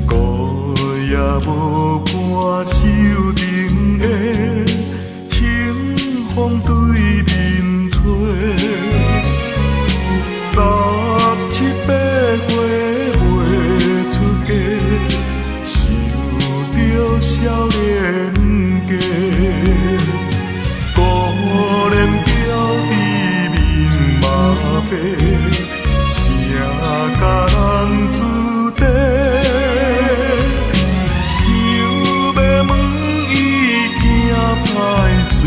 孤夜無伴守燈下，清風對面吹。十七八歲袂出嫁，想著少年家。孤鸞表弟面目白，啥甲人子弟？想欲問伊驚歹勢，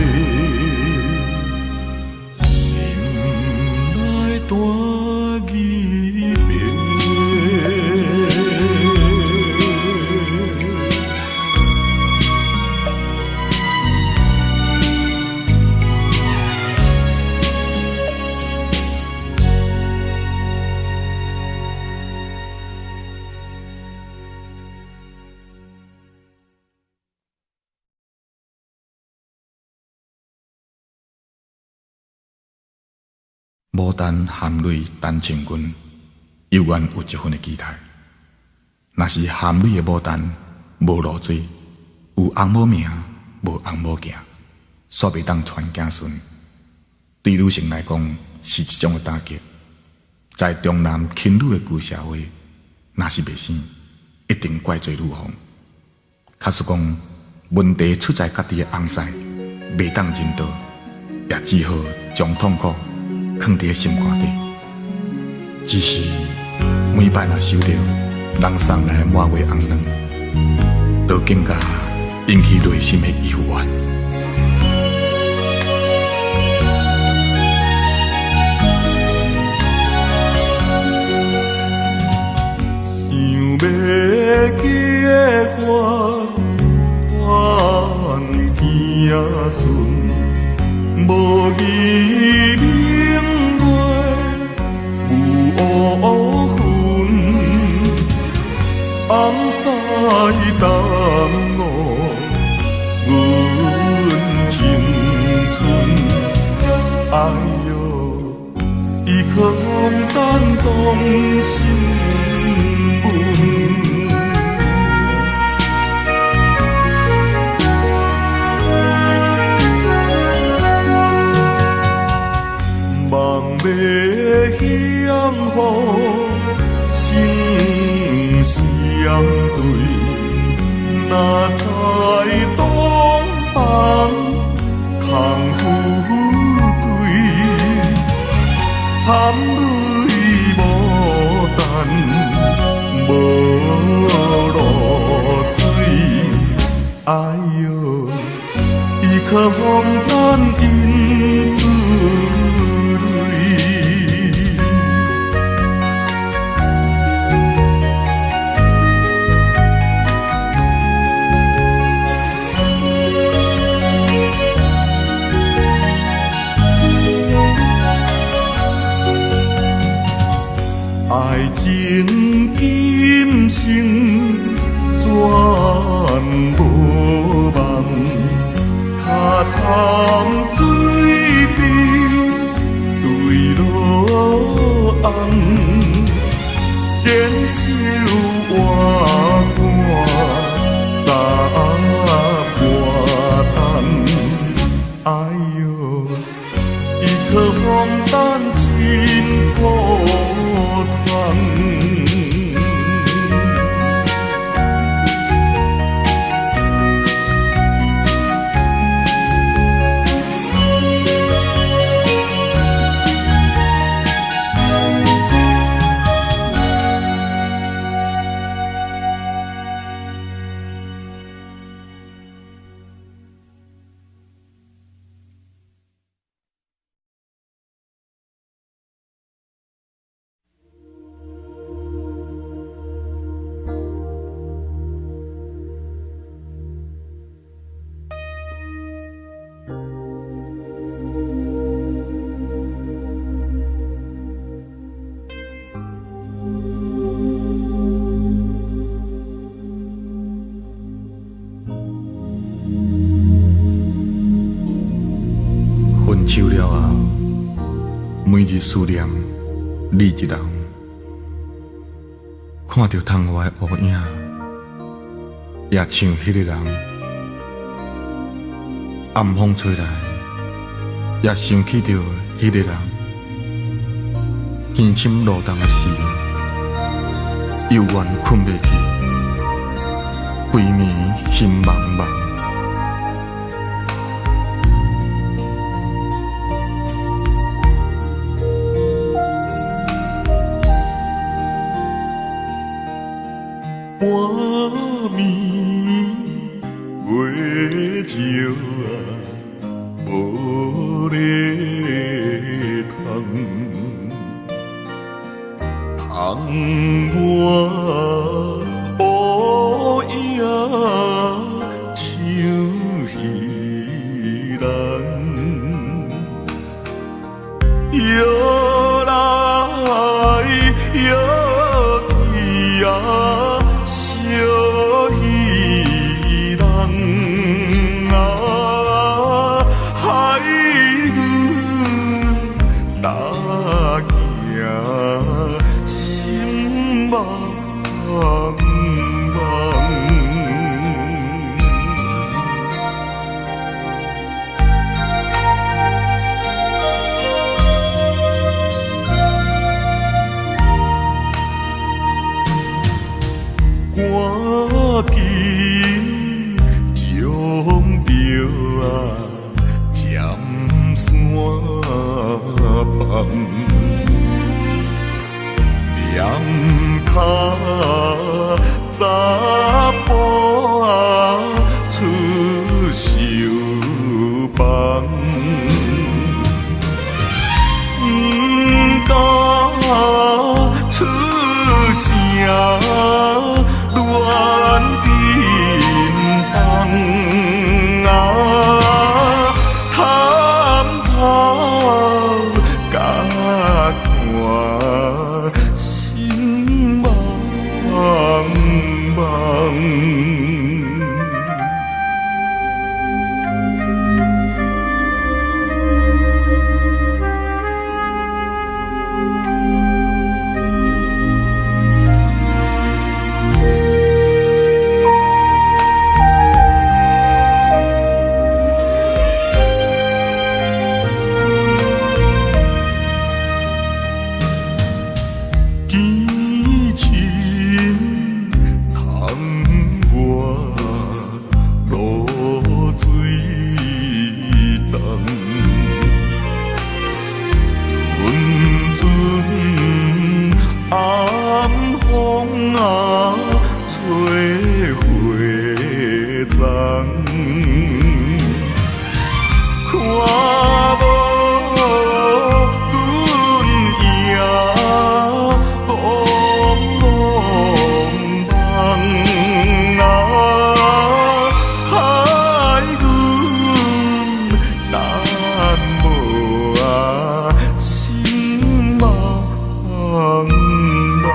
牡丹含淚陳情君，猶原有這份的期待。若是含淚的牡丹無露水，有翁某名，無翁某行，煞袂當傳子孫。對女性來講是一種的打擊。在重男輕女的舊社會，若是袂生，一定怪罪女方。假使講問題出在家己的翁婿袂當人道，也只好將痛苦囥佇心肝底。只是每擺若收著人送來的滿月紅卵，就更加引起內心的幽怨。想欲结发传子孙，无义明月无分，翁婿耽误阮青春。哎哟，伊可风等动心阮。梦欲幸福心相对，哪知东方空富贵，含泪牡丹无露水。哎哟，伊可风等因珠泪。愛情今生全無望，跤參水邊對老翁，堅守活伴十半冬。哎哟，伊可風等真苦痛。分手了後，每日思念你一人，看著窗外的烏影，也像彼個人。暗風吹來，也想起著彼個人。天深路重的時，猶原睏袂去，規暝心茫茫。半暝月照啊，無咧通，窗外烏影像彼人，搖來搖去啊，惜彼人啊，海阮等山旁，踮跤查埔仔出绣房。毋敢出声乱叮当啊，探头共看心茫茫。坚深窗外露水重，阵阵暗风啊吹花丛，看無阮影茫茫茫啊，害阮等無啊心茫茫。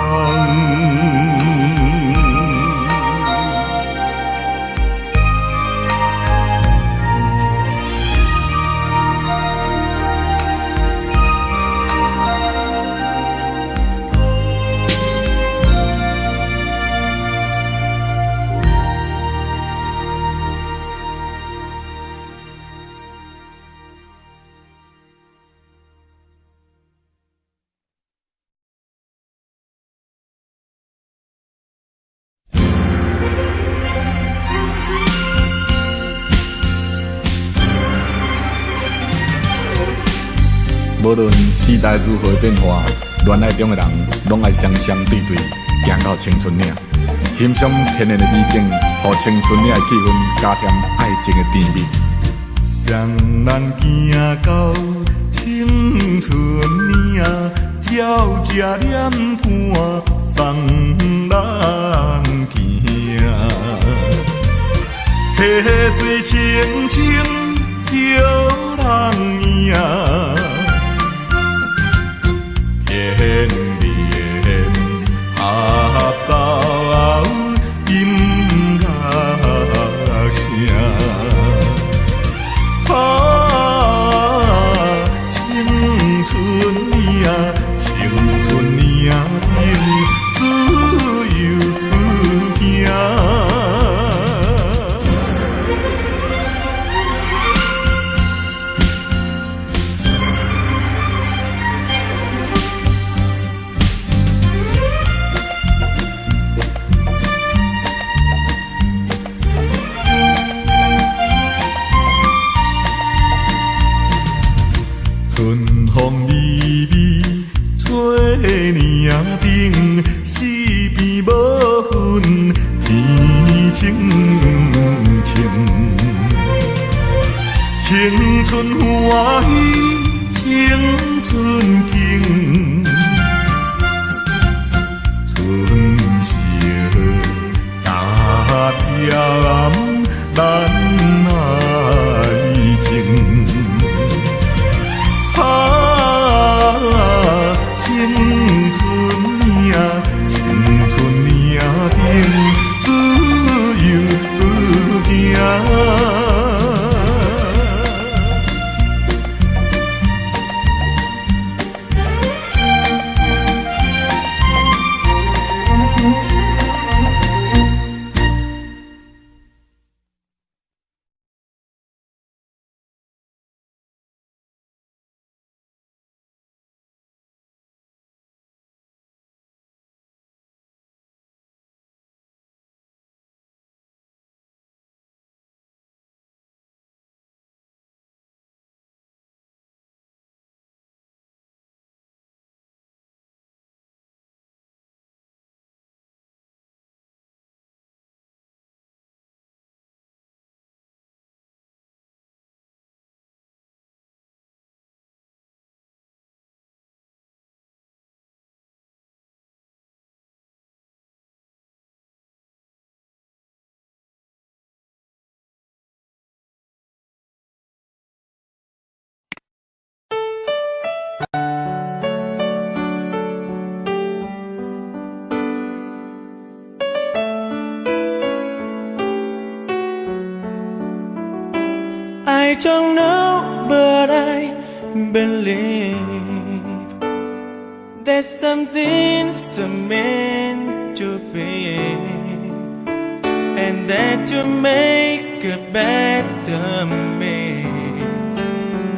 無論時代如何變化，戀愛中的人攏愛雙雙對對行到青春嶺，欣賞天然的美景，予青春嶺的氣氛加添愛情的甜蜜。誰人行到青春嶺，鳥食臉盤送人行。溪水清清照人影，天連合奏音樂聲。啊，青春嶺，青春嶺頂自由行。春風微微吹嶺頂，四邊無雲天青青。青春歡喜青春景，春色加添咱愛情。啊，青春嶺，青春嶺頂自由行。Don't know, but I believe that something's meant to be, and that you make a better me.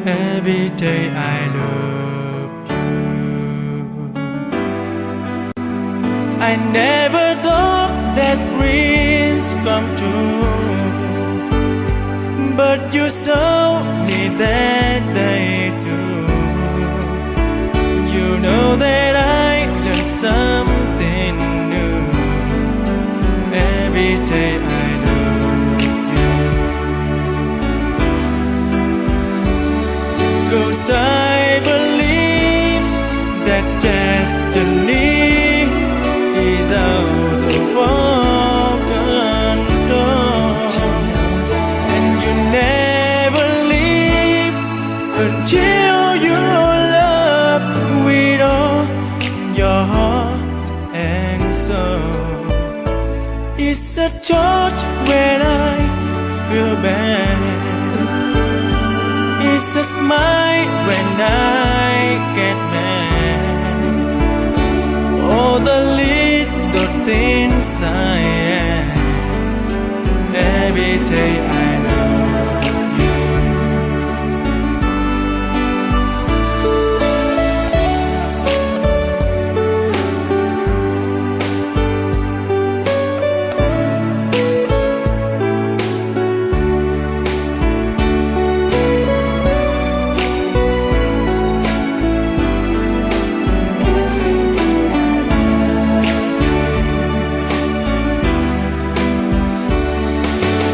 Every day I love you. I never thought that dreams come true, but you saw me that day too. You know that I learned something new every day I love you. 'Cause I believe that destiny is out of our control, and you never leave until you love with all your heart and soul. It's a touch when I feel bad. It's a smile when I get mad. All the little things I am. Every day I love you.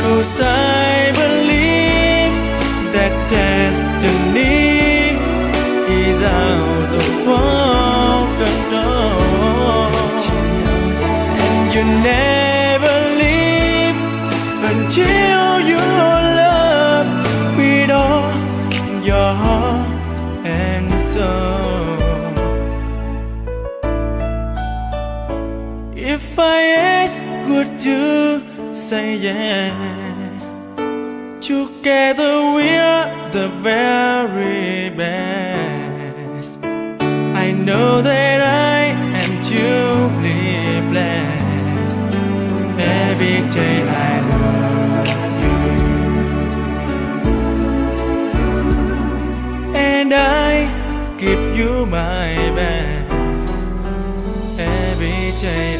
'Cause I believe that destiny is out of our control, and you never leave until you love with all your heart and soul. If I ask, would you say yes? Together we're the very best. I know that I am truly blessed. Every day I love you. And I give you my best. Every day.